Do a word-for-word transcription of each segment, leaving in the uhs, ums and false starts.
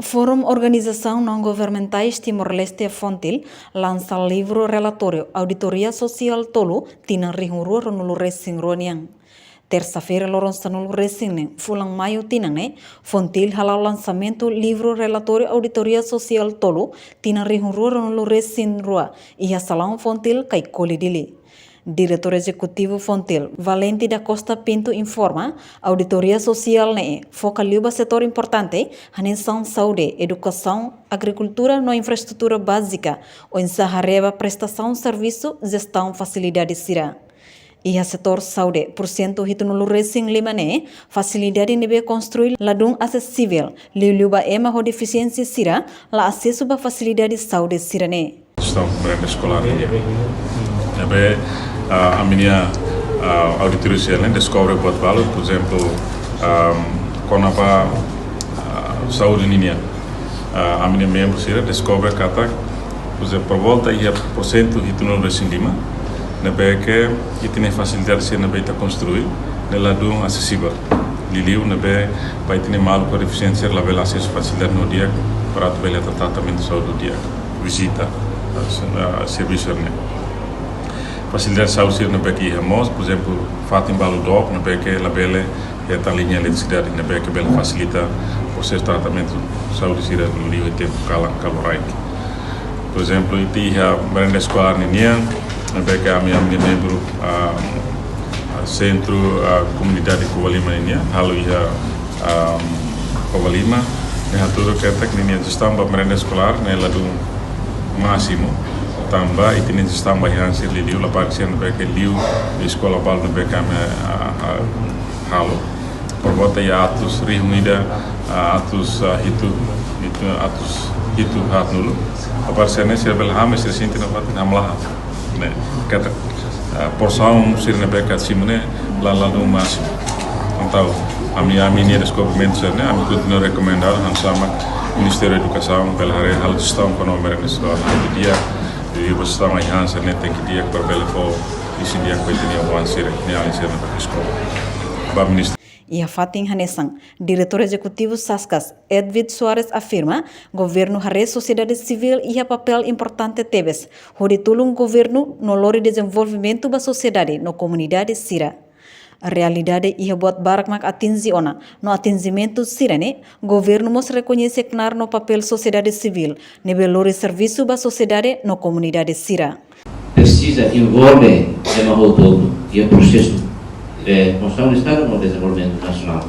Forum Organizasaun Naun Governamentais Timor-Leste, FONTIL, lansa livru relatóriu Auditoria Sosiál tolu tinan rihun rua ruanulu resin rua nian. Tersa-feira, loron sanulu resin neen, fulan Maiu tinan ne'e, FONTIL hala'o lansamentu livru relatóriu Auditoria Sosiál tolu tinan rihun rua ruanulu resin rua iha salaun FONTIL Kaikoli, Dili. Diretór Ezekutivu FONTIL, Valente da Costa Pinto, informa, auditoria sosiál ne'e foka liu ba setór importante hanesan saúde, edukasaun, agrikultura no infraestrutura bázika, oinsá haree ba prestasaun servisu, jestaun fasilidade sira. Iha setór saúde, porsentu hitunulu resin lima ne'e, fasilidade ne'ebé konstrui ladún asesivel, liuliu ba ema ho defisiénsia sira la asesu ba fasilidade saúde sira-ne'e. Jestaun merenda eskolár nian. Ne'ebé, ah, ami-nia, ah, auditoria sira-ne'e deskobre buat balu, por ezemplu, ah, kona-ba, ah, saúde ninian. Ah, ami-nia membru sira deskobre katak, por ezemplu, por volta iha porsentu hitunulu resin lima, ne'ebé ke ita-nia fasilidade sira ne'ebé ita konstrui ne'e ladún asesivel. Liuliu ne'ebé ba ita-nia maluk ho defisiénsia labele asesu fasilidade no di'ak para atu bele hetan tratamentu saúde di'ak, vizita, ah, se-, ah, servisu ne'e. Fasilidade saúde sira ne'ebé ke iha mós, por ezemplu, fatin balu dook ne'ebé ke labele hetan liña eletrisidade ne'ebé ke bele fasilita prosesu tratamentu saúde sira liu iha tempu kalan kalóriku. Por ezemplu, ita iha merenda eskolár ninian, ne'ebé ke ami, ami-nia membru, ah, ah, sentru, ah, komunidade Covalima ninian, halo iha, ah, Covalima, ne'e hatudu katak ninia jestaun ba merenda eskolár ne'e ladún másimu, tanba ita-nia jestaun ba iha sira liuliu, labarik sira ne'ebé ke liu eskola balu ne'ebé ke ami, ah, ah, halo. Por volta iha atus rihun ida, ah, atus, ah, hitu, hitu, atus hitu haatnulu. Labarik sira-ne'e sira bele hamlaha, sira sente nafatin hamlaha. Ne'e, katak, ah, porsaun sira ne'ebé ke simu ne'e la, ladún másimu. Entaun, ami, ami-nia deskobrimentu sira-ne'e, ami kontinua rekomenda hanesan mak Ministériu Edukasaun bele haree halo jestaun kona-ba merenda eskolár ne'e di'ak, liuliu ba jestaun ba iha sira-ne'e tenke di'ak para bele fó isin di'ak ba ita-nia oan sira, nia alin sira ne'ebé ke eskola. Ba Ministériu. Iha fatin hanesan, Diretór Ezekutivu SASCAS, Edwin Soares, afirma, governu haree sosiedade sivíl iha papél importante tebes hodi tulun governu no lori dezenvolvimentu ba sosiedade no komunidade sira. Realidade iha buat barak mak atinje ona, no atinjimentu sira-ne'e, governu mós rekoñese knaar no papél sosiedade sivíl ne'ebé lori servisu ba sosiedade no komunidade sira. Presiza envolve ema hotu-hotu iha prosesu de konstrusaun Estadu no dezenvolvimentu nasionál.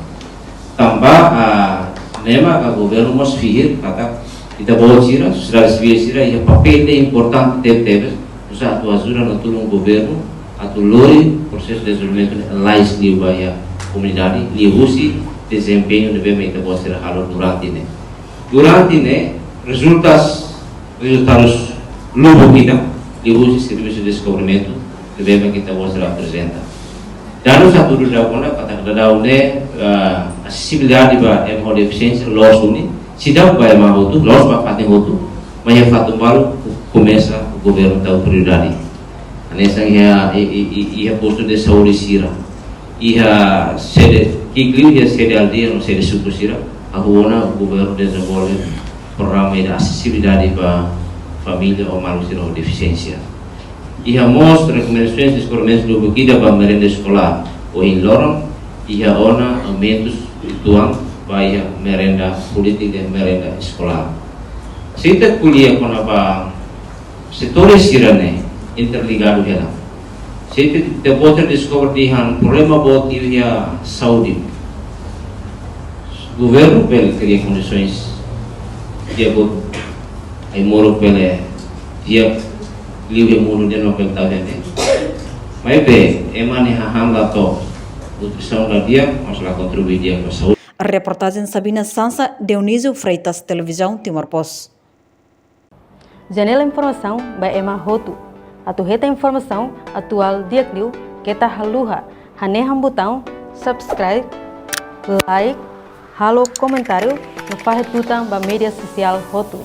Tanba, ah, ne'e mak governu mós fiar katak ita-boot sira, sosiedade sivíl sira, iha papél ne'ebé importante tebetebes, oinsá atu ajuda no tulun governu atu lori prosesu dezenvolvimentu ne'e lalais liu ba iha komunidade, liuhusi dezempeñu ne'ebé mak ita-boot sira halo durante ne'e. Durante ne'e, rezultas, rezultadus lubuk ida, liuhusi servisu deskobrimentu ne'ebé mak ita-boot sira aprezenta. Dadus hatudu daudaun ona katak daudaun ne'e, ah, asesibilidade ba ema ho defisiénsia loos duni, seidauk ba ema hotu, loos ba fatin hotu, maibé iha fatin balu komesa governu tau prioridade. Hanesan iha, i, i, i, iha postu de saúde sira, iha sede, ki'ik liu iha sede aldeia no sede suku sira, hahú ona governu dezenvolve programa ida asesibilidade ba família ho maluk sira ho defisiénsia. Iha mós rekomendasoens, deskobrimentu lubuk ida ba merenda eskolár. Ohin loron, iha ona aumentus uitoan ba iha merenda, polítika de merenda eskolár. Se ita ko'alia kona-ba setór sira-ne'e interligadu hela. Se ita, ita-boot sira deskobre dehan problema boot iha saúde. Governu bele kria kondisoens di'ak boot, ai-moruk bele di'ak, liu iha mundu nian no bele tau iha ne'e. Maibé, ema nia hahán la to'o, nutrisaun la di'ak, mós la kontribui di'ak ba saúde. Reportajen Sabina Sansa, Dionísio Freitas, Televizaun Timor Post. Janela informasaun ba ema hotu. Atu hetan informasaun atuál di'ak liu, keta haluha hanehan butaun subscribe, like, halo komentáriu, no fahe tutan ba média sosiál hotu.